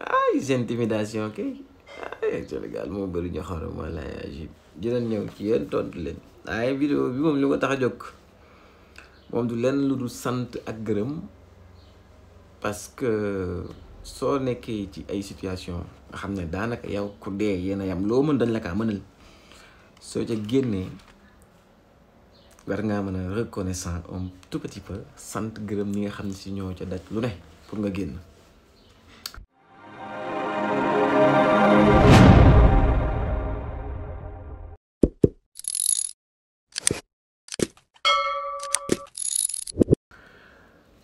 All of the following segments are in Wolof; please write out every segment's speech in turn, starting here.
ay intimidation kay ay Sénégal moo bëri ñoo xam ne mooy laay agib dinañ ñëw ci yéen tontu leen waaye vidéo bi moom li ko tax a jóg moom du lenn lu dul sant ak gërëm parce que soo nekkee ci ay situation nga xam ne daanaka yow ku dee yéen a yam loo mën dañ la kaa mënal soo ca génnee war ngaa mën a reconnaissant un tout petit peu sant gërëm ñi nga xam ne si ñoo ca daj lu ne pour nga génn.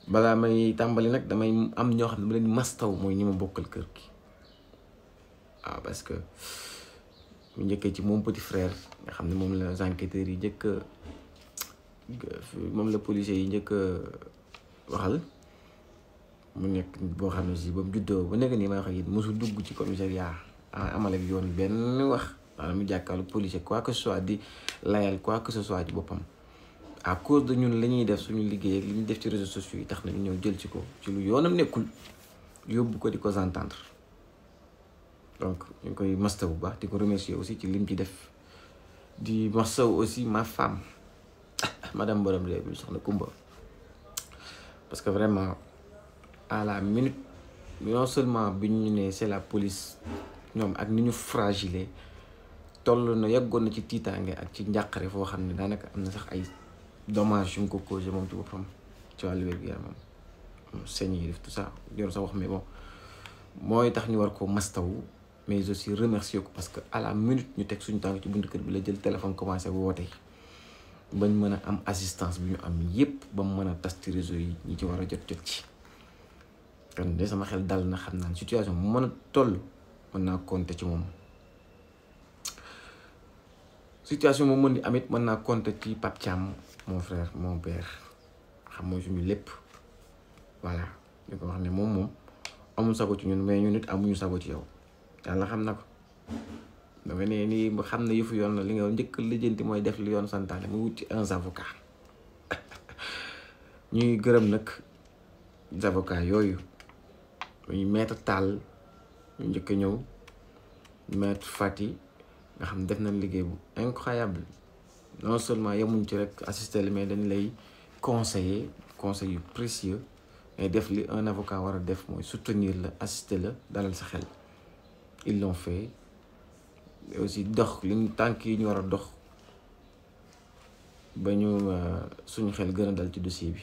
balaa may tàmbali nag damay am ñoo xam ne ma leen mastaw mooy ñi ma bokkal kër gi waaw parce que mu njëkkee ci moom petit frère nga xam ne moom la enquêteurs yi njëkk moom la policiers yi njëkk waxal mu nekk boo xam ne si ba mu juddoo ba nekk nii may wax ak yéen mosul dugg ci commissariat amale bi yoon benn wax maanaam mu jàkkaarlu policier quoi que ce soit di layal quoi que ce soit ci boppam à cause de ñun la ñuy def suñu liggéey ak li ñuy def ci réseaux sociaux yi tax na ñu ñëw jël ci ko ci lu yoonam nekkul yóbbu ko di ko entendre donc ñu ngi koy mastaw bu baax di ko remercier aussi ci lim ci def di mastaw aussi ma femme madame borom réew mi soxna Kumba parce que vraiment à la minute non seulement bi ñu ne c'est la police ñoom ak ni ñu fragile toll na yàggoon na ci tiitaange ak ci njàqare foo xam ne daanaka am na sax ay dommage yu mu ko causé moom ci boppam ci wàllu wér-gu-yaramam sëñ yi def tout ça yor sa wax mais bon mooy tax ñu war ko mastawu mais aussi remercier ko parce que à la minute ñu teg suñu tànk ci buntu kër bi la jël téléphone commencé woote bañ mën a am assistance bi ñu am yépp ba mu mën a tas ci réseau yi ñi ci war a jot ci kon de sama xel dal na xam naa situation mu mën a toll mën naa compter ci moom situation moom mën di amit mën naa compter ci Pape Thiam mon frère mon père xam mooy suñu lépp voilà ñu ko wax ne moom amul sago ci ñun mais ñun nit amuñu sago ci yow yàlla xam na ko danga ne nii xam ne yëfu yoon la li nga njëkk lijjanti mooy def li yoon santaane mu wut ci un avocat ñuy gërëm nag avocat yooyu muy maître Tall ñu njëkk a ñëw maître Fati nga xam ne def nañ liggéey bu incroyable non seulement yemuñ ci rek assister la mais dañ lay conseil yu précieux mais def li un avocat war a def mooy soutenir la assister la dalal sa xel ils l'ont fait mais aussi dox liñ tànk yi ñu war a dox ba ñu suñu xel gën a dal ci dossier bi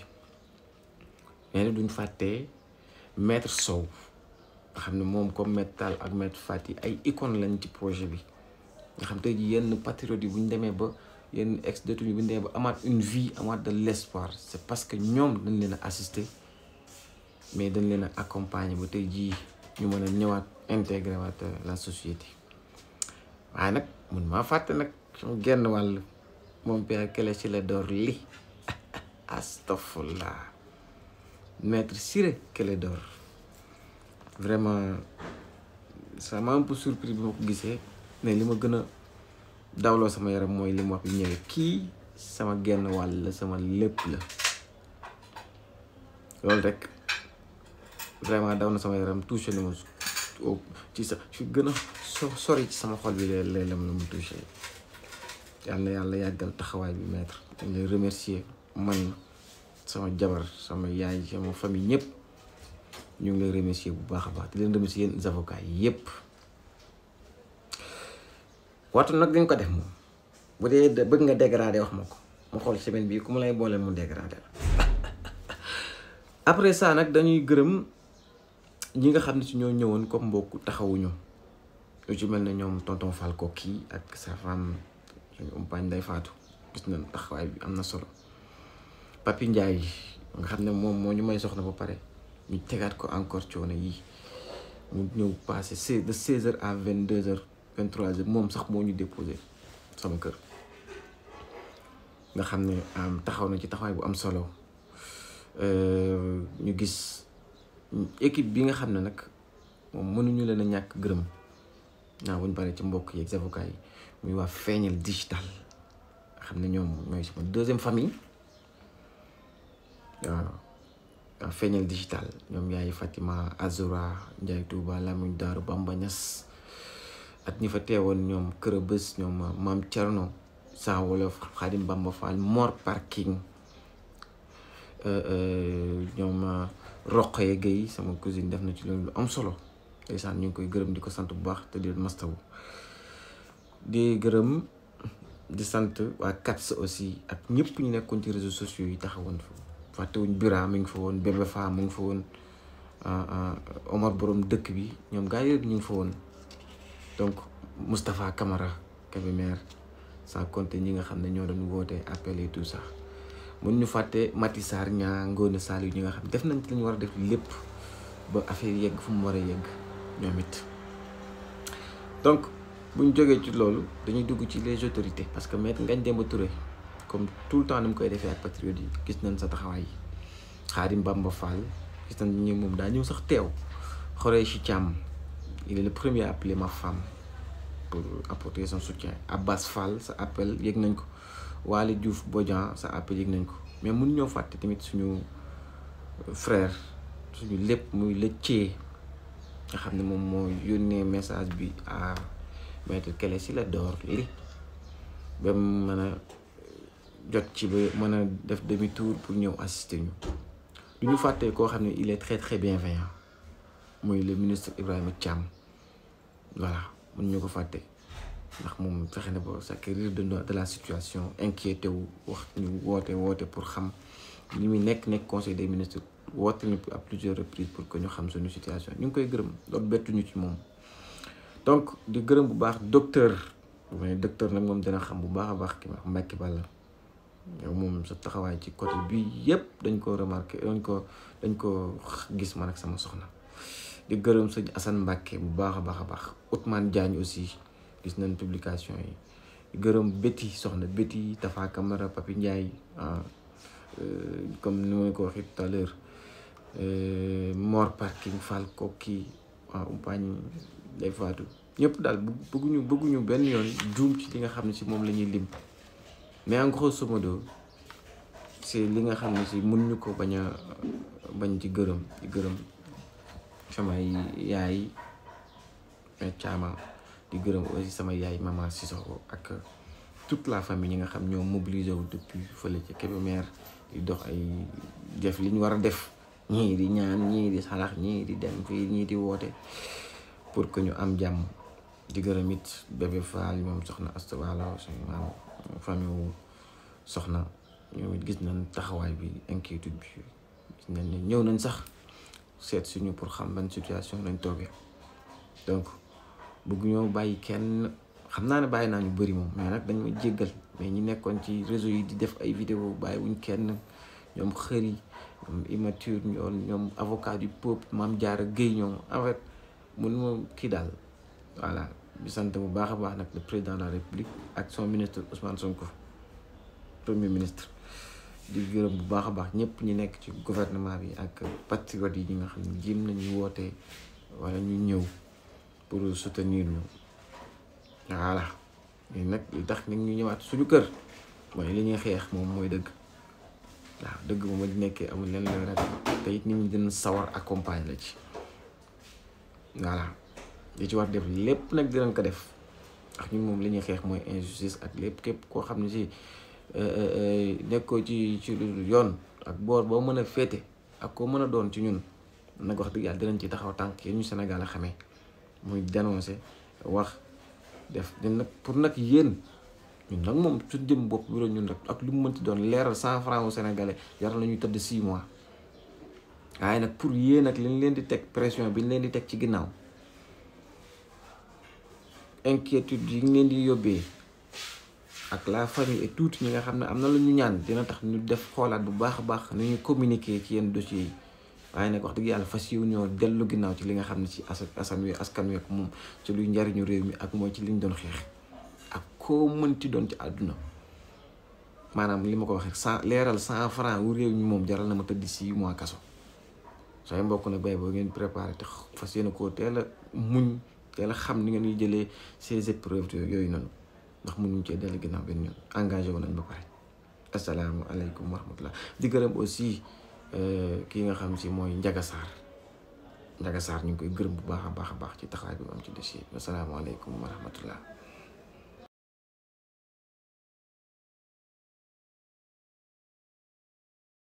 mais duñ fàttee maître Sow nga xam ne moom comme maître Tall ak maître Fati ay icône lañ ci projet bi nga xam tey ji yenn patriotes yi bu ñu demee ba yenn ex-détenus bu ñu demee ba amaat une vie amaat de l'espoir c'est parce que ñoom dañ leen a assister mais dañ leen a accompagner ba tey jii ñu mën a ñëwaat intégrer waat la société waaye nag mun maa fàtte nag sama genn wàll moom père Kélé ci la door li astafurlah maître Ciré Clédor vraiment ça m'a un peu surpris bi ma ko gisee mais li ma gën a dawloo sama yaram mooy li mu wax bi ñëwee kii sama genn wàll la sama lépp la loolu rek vraiment daw na sama yaram touché na ma ci sa fi gën a sori ci sama xol bi lee la mu touché yàlla yàlla yàggal taxawaay bi maître dañ lay remercier man sama jabar sama yaay sama famille ñëpp ñu ngi lay remercier bu baax a baax di leen remercier yéen avocats yëpp waxtu nag dañ ko def moom bu dee bëgg nga dégradé wax ma ko ma xool semaine bii ku ma lay boole mu dégradé la après ça nag dañuy gërëm ñi nga xam ne si ñoo ñëwoon comme mbokk taxawuñu lu ci mel ne ñoom tonton Falco kii ak sa femme suñu umpaañ day faatu gis nañ taxawaay bi am na solo Papi Ndiaye nga xam ne moom moo ñu may soxna ba pare ñu tegaat ko encore coono yi mu ñëw passé de 16h à 22h 23h moom sax moo ñu déposé sama kër nga xam ne taxaw na ci taxawaay bu am solo ñu gis équipe bi nga xam ne nag moom mënuñu leen a ñàkk gërëm naa buñ paree ci mbokk yeeg avocats yi muy waa Feeñal Digital nga xam ne ñoom ñooy sama deuxième famille waaw Feeñal digital ñoom yaay Fatima Azura Ndiaye Touba Lamine Daaru Bamba Ñas ak ñi fa teewoon ñoom Kër Bés ñoom Maam Thierno Sa Wolof Xaadim Bamba Fall Mor Parking ñoom Roqaye Gueye sama cousine def na ci loolu lu am solo ndeysaan ñu ngi koy gërëm di ko sant bu baax te di leen mastawu di gërëm di sant waa CATS aussi ak ñëpp ñu nekkoon ci réseaux sociaux yi taxawoon fa fàttewuñ Bira mi ngi fa woon Bébé Fa mu ngi fa woon Omar borom dëkk bi ñoom gars yëpp ñu ngi fa woon donc Moustapha Camara Kébémer sans compter ñi nga xam ne ñoo doon woote appel et tout ça mun ñu fàtte Mati Sarr ñaa Ngoone Saliou ñi nga xam def nañ ci li ñu war a def lépp ba affaire yegg fu mu war a yegg ñoom it donc bu ñu jógee ci loolu dañuy dugg ci les autorités parce que Maître Ngagne Demba Touré comme tout le temps ni mu koy defee ak patriote yi gis nañ sa taxawaay Xaadim Bamba Fall gis nañ ni moom daa ñëw sax teew Khoureychi Thiam il est le premier à appeler ma femme pour apporter son soutien. Abbas Fall sa appel yëg nañ ko Waly Diouf Bodian sa appel yëg nañ ko mais mun ñoo fàtte tamit suñu frère suñu lépp muy lëccee nga xam ne moom moo yónnee message bi à Maître Kélé Sylla-Dor li ba mu mën a jot ci ba mën a def demi tour pour ñëw assister ñu du ñu fàtte koo xam ne il est très très bienveillant muy le ministre Ibrahima Thiam voilà mun ñu ko fàtte ndax moom fexe na ba s'acquérir de la situation inquiété wu wax ñu woote pour xam li muy nekk conseil des ministres woote ñu à plusieurs reprises pour que ñu xam suñu situation ñu ngi koy gërëm loolu bettuñu ci moom. donc di gërëm bu baax docteur nag moom dina xam bu baax a baax ki ma Mbacke Balla yow moom sa taxawaay ci côté bi yëpp dañ ko remarqué dañ ko gis man ak sama soxna. di gërëm sëñ Assane Mbacke bu baax a baax Ousmane Diagne aussi gis nañ publication yi di gërëm Betty soxna Betty Tafa Camara Papi Ndiaye comme ni ma ko waxee tout à l'heure Mor Parking Fall Koki umpaañ day faatu ñëpp daal bëgguñu benn yoon juum ci li nga xam ne si moom la ñuy lim mais en grosso modo c'est li nga xam ne si mun ñu ko bañ ci gërëm di gërëm sama yaay Thiama di gërëm aussi sama yaay Mama Sissoko ak toute la famille ñi nga xam ñoo mobilisé wu depuis fële ci Kébémer di dox ay def li ñu war a def ñii di ñaan ñii di salax ñii di dem fii ñii di woote pour que ñu am jàmm di gërëm it Bébé Fall moom soxna Asta Walo suñu maam famille wu soxna ñoom it gis nañ taxawaay bi inquiétude bi gis nañ ne ñëw nañ sax seet suñu pour xam ban situation lañ toogee donc bëgg ñoo bàyyi kenn xam naa ne bàyyi naa ñu bëri moom mais nag dañ ma jéggal mais ñi nekkoon ci réseau yi di def ay vidéo bàyyi wuñ kenn ñoom xëri ñoom immature ñoom avocat du peuple Mame Diarra Gueye ñoom en fait mun ma kii daal voilà di sant bu baax a baax nag le président de la république ak son ministre Ousmane Sonko premier ministre di gërëm bu baax a baax ñëpp ñi nekk ci gouvernement bi ak patriotes yi ñi nga xam ne jéem nañu woote wala ñu ñëw pour soutenir ñu voilà léegi nag li tax nag ñu ñëwaat suñu kër mooy li ñuy xeex moom mooy dëgg waaw dëgg moom di nekkee amul leen looy rek te it nit ñi dina sawar accompagne la ci voilà li ci war def lépp nag dinañ ko def ndax ñun moom li ñuy xeex mooy injustice ak lépp képp koo xam ne si nekkoo ci yoon ak boor boo mën a féete ak koo mën a doon ci ñun nag wax dëgg yàlla dinañ ci taxaw tànk yéen ñu Sénégal a xamee muy dénoncer wax def nag pour nag yéen ñun nag moom suñ jëm bopp bi ñun rek ak lu mu mënti doon leeral 100 francs au Sénégalais jaral na ñuy tëdd 6 mois waaye nag pour yéen nag liñ leen di teg pression bi ñu leen di teg ci ginnaaw inquiétude yi ñu leen di yóbbee ak la famille et tout ñi nga xam ne am na lu ñu ñaan dina tax ñu def xoolaat bu baax a baax ni ñu communiquer ci yenn dossiers yi waaye nag wax dëgg yàlla fas yiw ñoo dellu ginnaaw ci li nga xam ne ci askan wi ak moom ci luy njariñu réew mi ak mooy ci liñ doon xeex ak koo mënti doon ci àdduna maanaam li ma ko waxee leeral 100 francs wu réew mi moom jaral na ma tëdd 6 mois kaso sooy mbokk nag bay boo ngeen préparé te fas yéene koo teel a muñ teel a xam ni ngeen ñuy jëlee ces épreuves yooyu noonu ndax mënuñ cee dellu ginnaaw benn yoon engagé wu nañ ba pare asalaamaaleykum wa rahmatullah di gërëm aussi kii nga xam si mooy Ndiaga Sarr ñu ngi koy gërëm bu baax a baax ci taxawaay bi mu am ci dossier bi. Asalaamaaleykum wa rahmatullah.